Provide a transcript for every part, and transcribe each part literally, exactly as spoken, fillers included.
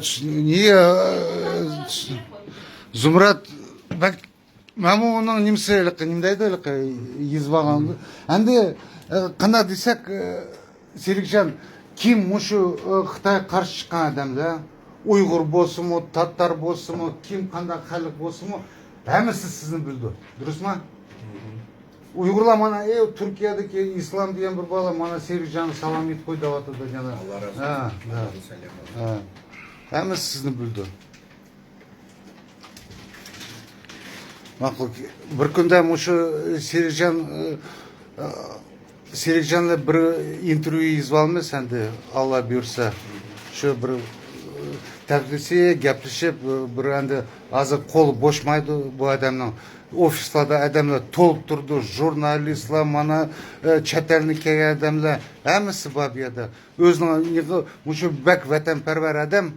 نېگە زۇمرەت بەك مەنمۇ ئۇنىڭ نېمىسى ھېلىقى نېمە دەيدۇ ھېلىقى يېزىپ ئالغان. ئەمدى قانداق دېسەك، سېرىكجان، كىم مۇشۇ خىتايغا قارشى چىققان ئادەملەر، ئۇيغۇر بولسىمۇ، تاتار بولسىمۇ، كىم قانداق خەلق بولسىمۇ، ھەممىسى سىزنى بىلىدۇ. دۇرۇسمۇ؟ ئۇيغۇرلار مانا ئەي تۈركىيەدىكى ئىسلام دېگەن بىر بالا مانا سېرىكجانغا سالام ئېيتىپ قوي دەۋاتىدۇ يەنە. ئاللا رازى بولسۇن. ھە، ھە. ھەممىسى سىزنى بىلىدۇ. ماقۇل. بىر كۈندە مۇشۇ سېرىكجان، سېرىكجاننى بىر ئىنتېرۋيۇ يېزىۋالىمىز ئەمدى، ئاللا بۇيرۇسا. شۇ بىر تەبرىكلىشىپ، گەپلىشىپ، بىر ئەمدى ھازىر قول بوشىمايدۇ بۇ ئادەمنىڭ. ئوفىسلاردا ئادەملەر تولۇپ تۇرىدۇ، ژۇرنالىستلار، مانا، چەت ئەلدىن كەلگەن ئادەملەر، ھەممىسى بار بۇ يەردە. ئۆزىنىڭ مۇشۇ بەك ۋەتەنپەرۋەر ئادەم.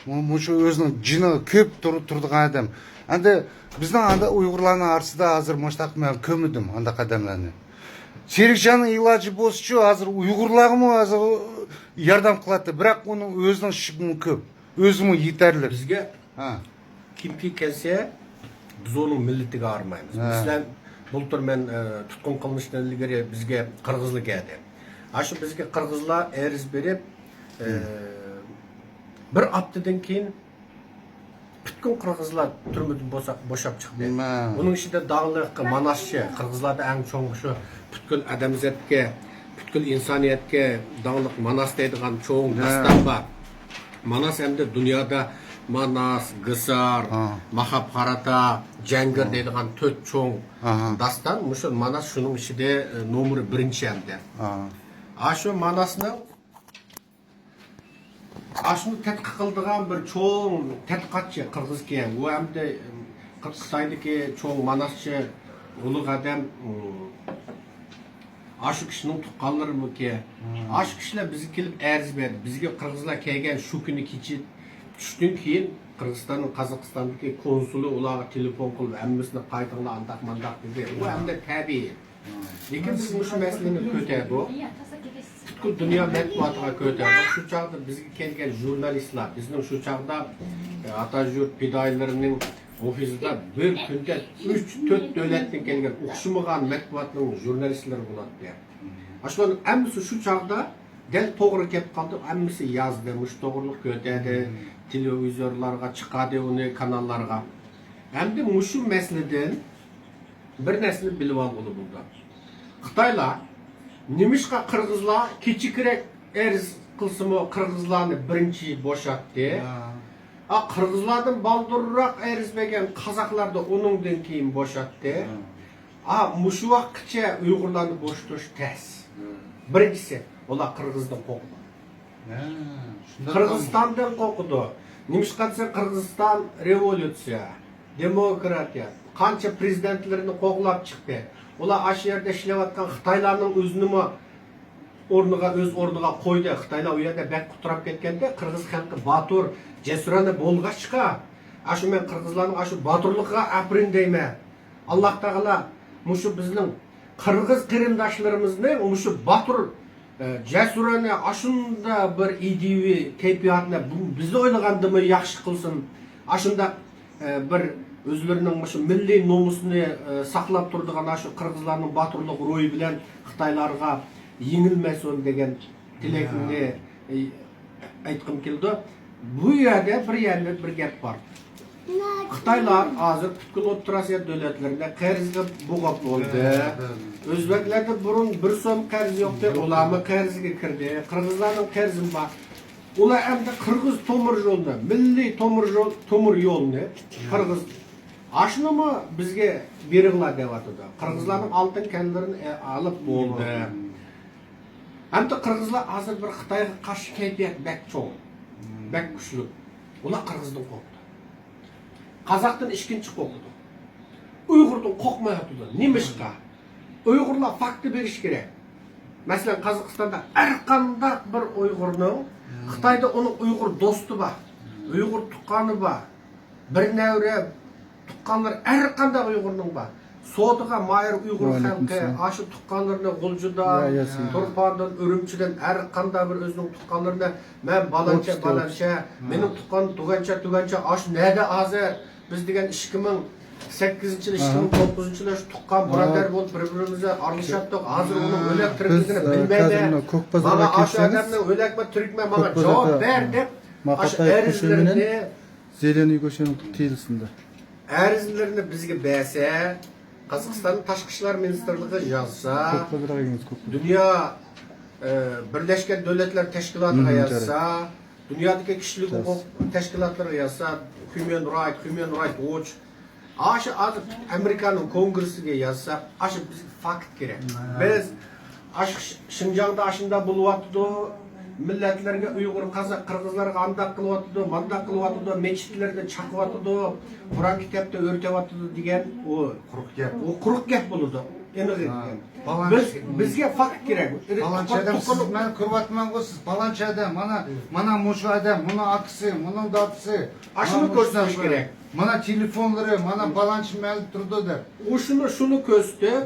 مۇ-، مۇشۇ ئۆزىنىڭ جېنىغا كۆيۈپ تۇر-، تۇرىدىغان ئادەم. ئەمدى بىزنىڭ ئاندا ئۇيغۇرلارنىڭ ئارىسىدا ھازىر مۇشتاق مەن كۆرمىدىم ئانداق ئادەملەرنى. سېرىكجاننىڭ ئىلاجى بولسىچۇ، ھازىر ئۇيغۇرلارغىمۇ ھازىر ياردەم قىلاتتى. بىراق ئۇنىڭ ئۆزىنىڭ شىكمۇ كۆپ، ئۆزىمۇ يېتەرلىك. بىزگە ھە. كىمكى كەلسە، بىز ئۇنىڭ مىللىتىگە ھارمايمىز. ھە. مەسىلەن، بۇلتۇر مەن، ئە، تۇتقۇن قىلىنىشتىن ئىلگىرى بىزگە قىرغىزلار كەلدى. ئاشۇ بىزگە قىرغىزلار ئەرز بېرىپ، ئە، بىر ھاپتىدىن كېيىن پۈتكۈل قىرغىزلار تۈرمىدىن بوشاپ چىقتى. مە. ئۇنىڭ ئىچىدە داڭلىق ماناسچى، قىرغىزلاردا ئەڭ چوڭ شۇ پۈتكۈل ئادەمزاتكە، پۈتكۈل ئىنسانىيەتكە داڭلىق ماناس دەيدىغان چوڭ مە. داستان بار. ماناس ئەمدى دۇنيادا ماناس، گىسار، ھا. ماخابخاراتا، جەڭگىر ھا. دەيدىغان تۆت چوڭ ئاھا. داستان. مۇشۇ ماناس شۇنىڭ ئىچىدە، ئە، نومۇر بىرىنچى ئەمدى. ئاھا. ئاشۇ ماناسنىڭ ئاشۇنى تەتقىق قىلىدىغان بىر چوڭ تەتقىقاتچى قىرغىزكەن. ئۇ ئەمدى، ئىم، خىتايدىكى چوڭ ماناسچى ئۇلۇغ ئادەم، ئىم، ئاشۇ كىشىنىڭ تۇغقانلىرىمىكى. مم. ئاشۇ كىشىلەر بىزگە كېلىپ ئەرز بەردى. بىزگە قىرغىزلار كەلگەن شۇ كۈنى كېچە چۈشتىن كېيىن قىرغىزىستاننىڭ، قازاقىستاندىكى كونسۇلى ئۇلارغا تېلېفون قىلىپ، ھەممىسىنى قايتىڭلار، ئانداق مانداق دېدى. ئۇ ھەمدە تەبىئىي. لېكىن بىز مۇشۇ مەسىلىنى كۆتەردۇق. پۈتكۈل دۇنيا مەتبۇئاتىغا كۆتەردۇق. شۇ چاغدا بىزگە كەلگەن ژۇرنالىستلار، بىزنىڭ شۇ چاغدا، ئە، ئاتايجۇرت پىدائىيلىرىنىڭ ئوفىسىدا بىر كۈندە ئۈچ، تۆت دۆلەتتىن كەلگەن ئوخشىمىغان مەتبۇئاتنىڭ ژۇرنالىستلىرى بولاتتى. ئاشۇلارنىڭ ھەممىسى شۇ چاغدا دەل توغرا كەپ قالدى، ھەممىسى يازدى، مۇشۇ توغرىلىق كۆتەردى، تېلېۋىزورلارغا چىقاردى ئۇنى، كاناللارغا. ئەمدى مۇشۇ مەسىلىدىن بىر نەرسىنى بىلىۋالغىلى بولىدۇ. خىتايلار نېمىشقا قىرغىزلار كېچىكرەك ئەرز قىلسىمۇ، قىرغىزلارنى بىرىنچى بوشاتتى. ھا. ئا، قىرغىزلاردىن بالدۇرراق ئەرز بەرگەن قازاقلارنى ئۇنىڭدىن كېيىن بوشاتتى. ھا. ئا، مۇشۇ ۋاقىتقىچە ئۇيغۇرلارنى بوشىتىش تەس. ھا. بىرىنچىسى، ئۇلار قىرغىزدىن قورقىدۇ. ھە، شۇنداق. قىرغىزىستاندىن قورقىدۇ. نېمىشقا دېسە، قىرغىزىستان رېۋوليۇتسىيە، دېموكراتىيە. قانچە پىرېزىدېنتلىرىنى قوغلاپ چىقتى. ئۇلار ئاشۇ يەردە ئىشلەۋاتقان خىتايلارنىڭ ئۆزىنىمۇ ئورنىغا، ئۆز ئورنىغا قويدى. خىتايلار ئۇ يەردە بەك قۇتراپ كەتكەندە، قىرغىز خەلقى باتۇر، جەسۇرانە بولغاچقا، ئاشۇ مەن قىرغىزلارنىڭ ئاشۇ باتۇرلۇقىغا ئاپىرىن دەيمەن. ئاللا تائالا مۇشۇ بىزنىڭ قىرغىز قېرىنداشلىرىمىزنى مۇشۇ باتۇر، ئە، جەسۇرانە ئاشۇنداق بىر ئىدىيىۋى كەيپىياتنى بۇ، بىز ئويلىغاندىنمۇ ياخشى قىلسۇن. ئاشۇنداق، ئە، بىر ئۆزلىرىنىڭ مۇشۇ مىللىي نومۇسىنى، ئە، ساقلاپ تۇرىدىغان ئاشۇ قىرغىزلارنىڭ باتۇرلۇق روھى بىلەن خىتايلارغا يېڭىلمەسۇن دېگەن تىلەكنى، ئە، ئېيتقۇم كېلىدۇ. بۇ يەردە بىر يەردە بىر گەپ بار. خىتايلار ھازىر پۈتكۈل ئوتتۇرا ئاسىيا دۆلەتلىرىنى قەرزگە بوغاپ بولدى. ئۆزبەكلەردە بۇرۇن بىر سوم قەرز يوقتى، ئۇلارمۇ قەرزگە كىردى. قىرغىزلارنىڭ قەرزىمۇ بار. ئۇلار ئەمدى قىرغىز تومۇر يولىنى، مىللىي تومۇر يول، تومۇر يولىنى قىرغىز، ئاشۇنىمۇ بىزگە بېرىڭلار دەۋاتىدۇ. قىرغىزلارنىڭ ئالتۇن كەنلىرىنى ئە-، ئالىپ بولدى. ئەمدى قىرغىزلار ھازىر بىر خىتايغا قارشى كەيپىيات بەك چوڭ، بەك كۈچلۈك. ئۇلار قىرغىزدىن قورقىدۇ. قازاقتىن ئىككىنچى قورقىدۇ. ئۇيغۇردىن قورقمايۋاتىدۇ. نېمىشقا؟ ئۇيغۇرلار فاكت بېرىشى كېرەك. مەسىلەن، قازاقىستاندا ھەر قانداق بىر ئۇيغۇرنىڭ، خىتايدا ئۇنىڭ ئۇيغۇر دوستى بار، ئۇيغۇر تۇغقانى بار. بىر نەۋرە تۇغقانلىرى ھەر قانداق ئۇيغۇرنىڭ بار. سودىغا ماھىر ئۇيغۇر خەلقى ئاشۇ تۇغقانلىرىنى غۇلجىدا، تۇرپاندىن، ئۈرۈمچىدىن ھەر قانداق بىر ئۆزىنىڭ تۇغقانلىرىنى مەن بالانچە، بالانچە، مېنىڭ تۇغقان تۈگەنچە، تۈگەنچە، ئاشۇ نەدە ھازىر؟ بىز دېگەن ئىككى مىڭ سەككىزىنچى يىل، ئىككى مىڭ توققۇزىنچى يىلى شۇ تۇغقان بۇرادەر بولۇپ بىر-بىرىمىزگە ئارىلىشاتتۇق. ھازىر ئۇنىڭ ئۆلەك تىرىكلىكىنى بىلمەيمەن. ماڭا ئاشۇ ئادەمنىڭ ئۆلەكمۇ تىرىكمۇ، ماڭا جاۋاب بەر دەپ ئاشۇ ئەرزلىرىنى، زېلېنوي گوشىنىڭ تىلىسىندا ئەرزلىرىنى بىزگە بەرسە، قازاقىستاننىڭ تاشقى ئىشلار مىنىستىرلىقىغا يازسا، دۇنيا، ئە، بىرلەشكەن دۆلەتلەر تەشكىلاتىغا يازسا، دۇنيادىكى كىشىلىك ھوقۇق تەشكىلاتلىرىغا يازسا، Human Rights، Human Rights Watch، ئاشۇ ھازىر ئامېرىكانىڭ كونگرېسىگە يازسا، ئاشۇ بىزگە فاكت كېرەك. بىز ئاشۇ ش-، شىنجاڭدا ئاشۇنداق بولۇۋاتىدۇ، مىللەتلەرگە، ئۇيغۇر، قازاق، قىرغىزلارغا ئانداق قىلىۋاتىدۇ، مانداق قىلىۋاتىدۇ، مەسچىتلەردە چاقىۋاتىدۇ، قۇرئان كىتابتا ئۆرتەۋاتىدۇ دېگەن ئۇ قۇرۇق گەپ. ئۇ قۇرۇق گەپ بولىدۇ. ئېنىقى دېگەن. بىز، بىزگە فاكت كېرەك. پالانچى ئادەم، سىز، مەن كۆرۈۋاتىمەنغۇ، سىز پالانچى ئادەم، مانا، مانا مۇشۇ ئادەم، مۇنىڭ ئاكىسى، مۇنىڭ دادىسى، ئاشۇنى كۆرسىتىش كېرەك. مانا تېلېفونلىرى، مانا پالانچى مەھەلدە تۇرىدۇ دەپ. ئۇ شۇنى، شۇنى كۆرسىتىپ،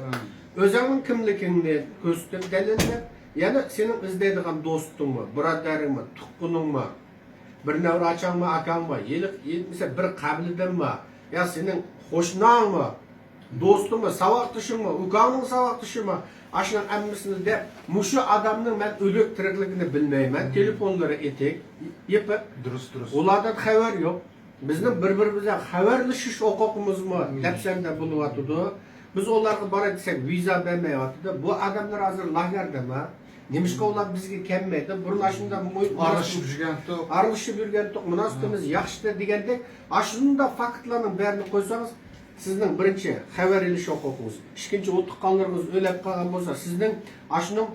ئۆزۈڭنىڭ كىملىكىڭنى كۆرسىتىپ، دەلىللەپ، يەنە سېنىڭ ئىزدەيدىغان دوستۇڭمۇ، بۇرادەرىڭمۇ، تۇغقىنىڭمۇ، بىر نەۋرە ئاچاڭمۇ، ئاكاڭمۇ، يېلىق، يېتمىسە بىر قەبىلىدىنمۇ، يا سېنىڭ قوشناڭمۇ، دوستۇڭمۇ، ساۋاقدىشىڭمۇ، ئۇكاڭنىڭ ساۋاقدىشىمۇ، ئاشۇنىڭ ھەممىسىنى دەپ، مۇشۇ ئادەمنىڭ مەن ئۆلۈك تىرىكلىكىنى بىلمەيمەن، تېلېفونلىرى ئېتىك، يېپىق. دۇرۇس، دۇرۇس. ئۇلاردىن خەۋەر يوق. بىزنىڭ بىر-بىرىمىزدە خەۋەرلىشىش ھوقۇقىمىزمۇ دەپسەندە بولۇۋاتىدۇ. بىز ئۇلارغا باراي دېسەك، ۋىزا بەرمەيۋاتىدۇ. بۇ ئادەملەر ھازىر لاگېردىما؟ نېمىشقا ئۇلار بىزگە كەلمەيدۇ؟ بۇرۇن ئاشۇنداق ئارىلىشىپ يۈرگەنتۇق. ئارىلىشىپ يۈرگەنتۇق، مۇناسىۋىتىمىز ياخشىدى دېگەندەك، ئاشۇنداق فاكتلارنىڭ بارىنى قويسىڭىز، سىزنىڭ بىرىنچى خەۋەر ئېلىش ھوقۇقىڭىز، ئىككىنچى، ئۇ تۇغقانلىرىڭىز ئۆلۈپ قالغان بولسا، سىزنىڭ ئاشۇنىڭ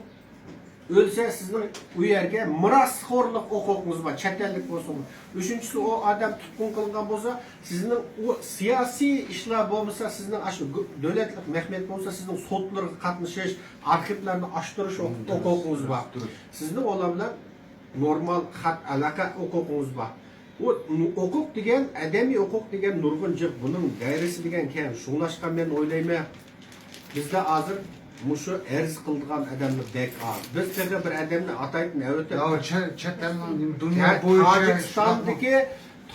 ئۆلسە، سىزنىڭ ئۇ يەرگە مىراسخورلۇق ھوقۇقىڭىز بار، چەت ئەللىك بولسىمۇ. ئۈچىنچىسى، ئۇ ئادەم تۇتقۇن قىلىنغان بولسا، سىزنىڭ ئۇ سىياسىي ئىشلار بولمىسا، سىزنىڭ ئاشۇ گۇ-، دۆلەتلىك مەخمىيەت بولمىسا، سىزنىڭ سوتلارغا قاتنىشىش، ئارخىپلارنى ئاچتۇرۇش ھوق-، ھوقۇقىڭىز بار. سىزنىڭ ئۇلار بىلەن نورمال خەت ئالاقە ھوقۇقىڭىز بار. ئۇ ھوقۇق دېگەن، ئادەمىي ھوقۇق دېگەن نۇرغۇن جىق، بۇنىڭ دائىرىسى دېگەن كەڭ. شۇڭلاشقا مەن ئويلايمەن، بىزدە ھازىر مۇشۇ ئەرز قىلىدىغان ئادەملەر بەك ئاز. بىز تېخى بىر ئادەمنى ئاتايتتىن ئەۋېتىپ، يا، چە-، چەت ئەلنىڭ دۇنيا بويىچە تاجىكىستاندىكى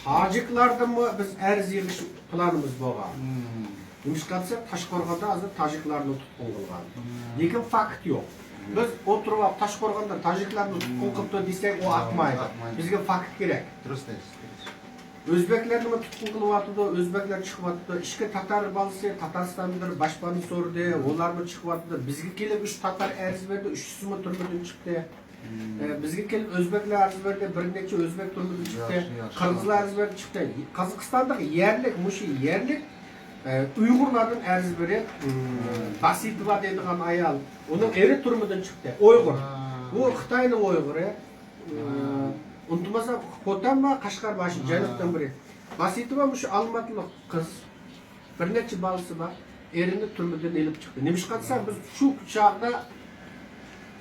تاجىكلاردىنمۇ بىز ئەرز يىغىش پىلانىمىز بولغان. نېمىشقا دېسە، تاشقورغاندا ھازىر تاجىكلارنى تۇتقۇن قىلغان. لېكىن فاكت يوق. بىز ئولتۇرۇپ تاشقورغاندا تاجىكلارنى تۇتقۇن قىلىپتۇ دېسەك، ئۇ ئاقمايدۇ. بىزگە فاكت كېرەك. دۇرۇس دەيسىز. ئۆزبەكلەرنىمۇ تۇتقۇن قىلىۋاتىدۇ، ئۆزبەكلەر چىقىۋاتىدۇ. ئىككى تاتار بالىسى تاتارىستاندىن بىر باشپانا سورىدى، ئۇلارمۇ چىقىۋاتىدۇ. بىزگە كېلىپ ئۈچ تاتار ئەرز بەردى، ئۈچىسىمۇ تۈرمىدىن چىقتى. ئە، بىزگە كېلىپ ئۆزبەكلەر ئەرز بەردى، بىر نەچچە ئۆزبەك تۈرمىدىن چىقتى. قىرغىزلار ئەرز بەردى، چىقتى. قازاقىستاندىكى يەرلىك، مۇشۇ يەرلىك، ئە، ئۇيغۇرلاردىن ئەرز بېرىپ، باسىتوۋا دەيدىغان ئايال، ئۇنىڭ ئېرى تۈرمىدىن چىقتى. ئۇيغۇر. بۇ خىتاينىڭ ئۇيغۇرى. ئۇنتۇمىسام، خوتەنمۇ، قەشقەر، مۇشۇ جەنۇبتىن بىرى. باسىتوۋا مۇشۇ ئالماتىلىق قىز. بىر نەچچە بالىسى بار. ئېرىنى تۈرمىدىن ئېلىپ چىقتى. نېمىشقا دېسە، بىز شۇ چاغدا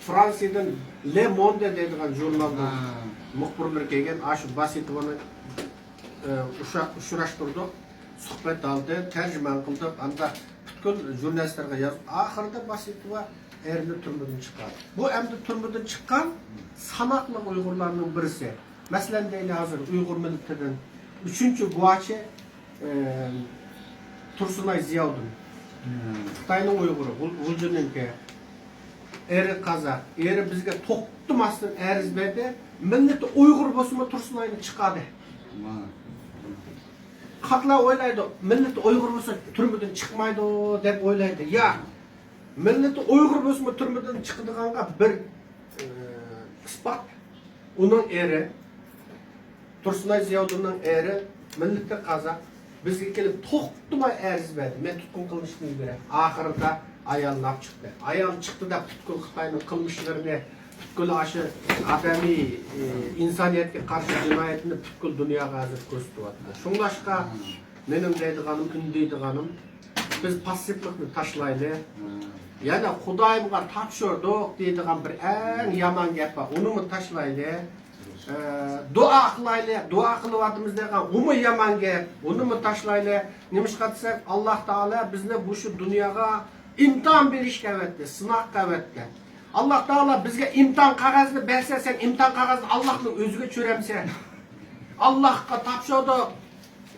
فرانسىيەدىن لې موندې دەيدىغان ژۇرنالنىڭ مۇخبىرلىرى كەلگەن، ئاشۇ باسىتوۋانى، ئە، ئۇشا-، ئۇچراشتۇردۇق، سۆھبەت ئالدى، تەرجىمان قىلدۇق، ئاندا پۈتكۈل ژۇرنالىستلارغا يازدۇق. ئاخىرىدا باسىتوۋا ئېرىنى تۈرمىدىن چىقاردى. بۇ ئەمدى تۈرمىدىن چىققان ساناقلىق ئۇيغۇرلارنىڭ بىرسى. مەسىلەن، دەيلى، ھازىر ئۇيغۇر مىللىتىدىن ئۈچىنچى گۇاچى، ئە، تۇرسۇنئاي زىياۋۇدۇن. خىتاينىڭ ئۇيغۇرى، غۇل-، غۇلجىنىڭكى. ئېرى قازاق. ئېرى بىزگە توختىماستىن ئەرز بەردى. مىللىتى ئۇيغۇر بولسىمۇ تۇرسۇنئاينى چىقاردى. قاتلا ئويلايدۇ، مىللىتى ئۇيغۇر بولسا تۈرمىدىن چىقمايدۇ دەپ ئويلايدۇ. يا، مىللىتى ئۇيغۇر بولسىمۇ تۈرمىدىن چىقىدىغانغا بىر، ئى، ئىسپات. ئۇنىڭ ئېرى، تۇرسۇنئاي زىياۋۇدۇننىڭ ئېرى، مىللىتى قازاق، بىزگە كېلىپ توختىماي ئەرز بەردى، مەن تۇتقۇن قىلىنىشتىن ئىلگىرى. ئاخىرىدا ئايال لاپ چىقتى. ئايال چىقتى دەپ پۈتكۈل خىتاينىڭ قىلمىشلىرىنى، پۈتكۈل ئاشۇ ئادەمىي، ئى، ئىنسانىيەتكە قارشى جىنايەتنى پۈتكۈل دۇنياغا ھازىر كۆرسىتىۋاتىدۇ. شۇڭلاشقا، مېنىڭ دەيدىغانىم، ئۈندەيدىغانىم، بىز پاسسىپلىقنى تاشلايلى. يەنە خۇدايىمغا تاپشۇردۇق دەيدىغان بىر ئەڭ يامان گەپ بار، ئۇنىمۇ تاشلايلى. ئە، دۇئا قىلايلى، دۇئا قىلىۋاتىمىز دېگەن ئۇمۇ يامان گەپ، ئۇنىمۇ تاشلايلى. نېمىشقا دېسەك، ئاللاھ تائالا بىزنى مۇشۇ دۇنياغا ئىمتىھان بېرىشكە ئەۋەتتى، سىناققا ئەۋەتتى. ئاللاھ تائالا بىزگە ئىمتىھان قەغەزنى بەرسە، سەن ئىمتىھان قەغەزنى ئاللاھنىڭ ئۆزىگە چۈشۈرەمسەن؟ ئاللاھقا تاپشۇردۇق.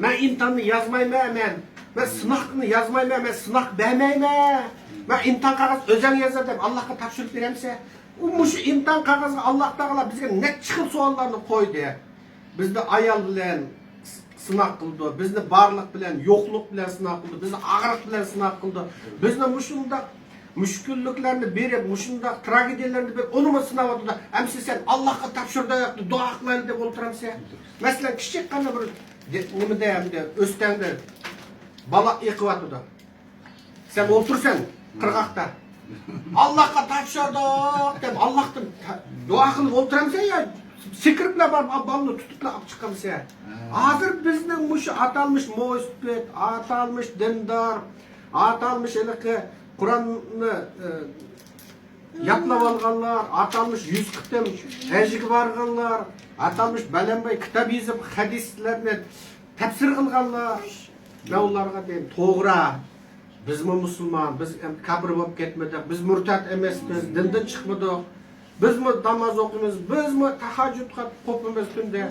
مەن ئىمتىھاننى يازمايمەن مەن. مەن سىناقنى يازمايمەن، مەن سىناق بەرمەيمەن. مەن ئىمتىھان قەغەز ئۆزەڭ يازا دەپ ئاللاھقا تاپشۇرۇپ بېرەمسەن؟ ئۇ مۇشۇ ئىمتىھان قەغەزگە ئاللاھ تائالا بىزگە نەچچە خىل سوئاللارنى قويدى. بىزنى ئايال بىلەن س-، سىناق قىلىدۇ، بىزنى بارلىق بىلەن، يوقلۇق بىلەن سىناق قىلىدۇ، بىزنى ئاغرىق بىلەن سىناق قىلىدۇ، بىزنى مۇشۇنداق مۈشكۈللۈكلەرنى بېرىپ، مۇشۇنداق تراگېدىيەلەرنى بېرىپ، ئۇنىمۇ سىناۋاتىدۇ. ئەمىسە سەن ئاللاھقا تاپشۇر دەپ دۇئا قىلايلى دەپ ئولتۇرامسەن؟ مەسىلەن، كىچىككىنە بىر دە-، نېمىدە، ئەمدى ئۆستەڭدە بالا ئېقىۋاتىدۇ. سەن ئولتۇرسەن قىرغاقتا. ئاللاھقا تاپشۇردۇق دەپ، ئاللاھتىن تا-، دۇئا قىلىپ ئولتۇرامسەن يا سېكىرىپلا بارىپ، ئا، بالىنى تۇتۇپلا ئاپ چىقامسەن؟ ھە. ھازىر بىزنىڭ مۇشۇ ئاتالمىش مۇسبىت، ئاتالمىش دىندار، ئاتالمىش ھېلىقى قۇرئاننى، ئە، يادلاۋالغانلار، ئاتالمىش يۈز قېتىم ھەجگە بارغانلار، ئاتالمىش بەلەن باي كىتاب يېزىپ، ھەدىسلەرنى تەپسىر قىلغانلار، مەن ئۇلارغا دەيمەن، توغرا، بىزمۇ مۇسۇلمان، بىز كاپىر بولۇپ كەتمىدۇق، بىز مۇرتەد ئەمەسمىز، دىندىن چىقمىدۇق. بىزمۇ ناماز ئوقۇيمىز، بىزمۇ تەھەججۇدقا قوپىمىز كۈندە.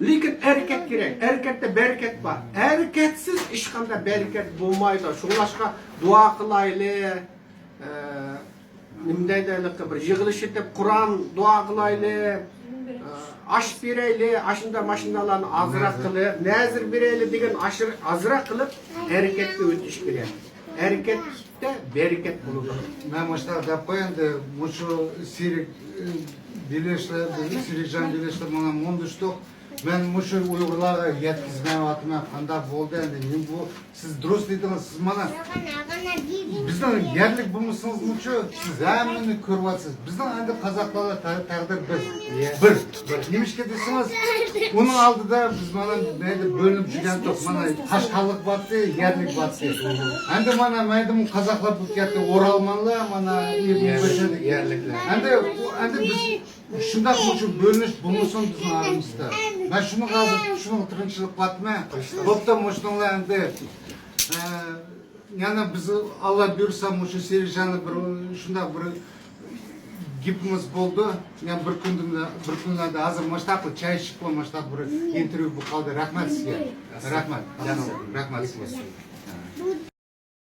لېكىن ھەرىكەت كېرەك، ھەرىكەتتە بەرىكەت بار. ھەرىكەتسىز ھېچقانداق بەرىكەت بولمايدۇ. شۇڭلاشقا دۇئا قىلايلى. ئە، نېمە دەيدۇ ھېلىقى، بىر يىغىلىش ئېتىپ، قۇرئان دۇئا قىلايلى، ئە، ئاش بېرەيلى، ئاشۇنداق ماشىنىلارنى ئازراق قىلىپ، نەزىر بېرەيلى دېگەن ئاشىر-، ئازراق قىلىپ، ھەرىكەتكە ئۆتۈش كېرەك. ھەرىكەتتە بەرىكەت بولىدۇ. مەن مۇشۇنداق دەپ قوياي ئەمدى، مۇشۇ سېرىك، ئە، بىلىشلەر، سېرىكجان بىلىشلەر مانا مۇندىشتۇق. مەن مۇشۇ ئۇيغۇرلارغا يەتكۈزمەيۋاتىمەن، قانداق بولدى ئەمدى، نېمە بۇ؟ سىز دۇرۇس دېدىڭىز، سىز مانا بىزنىڭ يەرلىك بولمىسىڭىزمۇچۇ، سىز ھەممىنى كۆرۈۋاتىسىز. بىزنىڭ ئەمدى قازاقلارغا تە-، تەقدىر بىر. بىر. نېمىشقا دېسىڭىز، ئۇنىڭ ئالدىدا بىز مانا مەيلى بۆلۈنۈپ يۈرگەنتۇق. مانا قاشقاللىق باتتى، يەرلىك باتتى. ئەمدى مانا مەيلى قازاقلار بولۇپ كەتتى، ئورالمانلار، مانا يەرلىك، يەرلىكلەر. ئەمدى ئۇ، ئەمدى بىز شۇنداق مۇشۇ بۆلۈنۈش بولمىسۇن بىزنىڭ ئارىمىزدا. مەن شۇنىڭغا ھازىر شۇنىڭغا تىرىنچىلىق قىلىۋاتىمەن. بوپتۇ، مۇشۇنىڭلار ئەمدى، ئە، يەنە بىز، ئاللا بۇيرۇسا، مۇشۇ سېرىكجاننى بىر شۇنداق بىر گېپىمىز بولدى. يەنە بىر كۈندە، بىر كۈنلەردە ھازىر ماشتاق چاي ئىچىپ، ماشتاق بىر ئىنتېرۋيۇ بولۇپ قالدى. رەھمەت سىزگە. رەھمەت. ياخشى. رەھمەت سىزگە.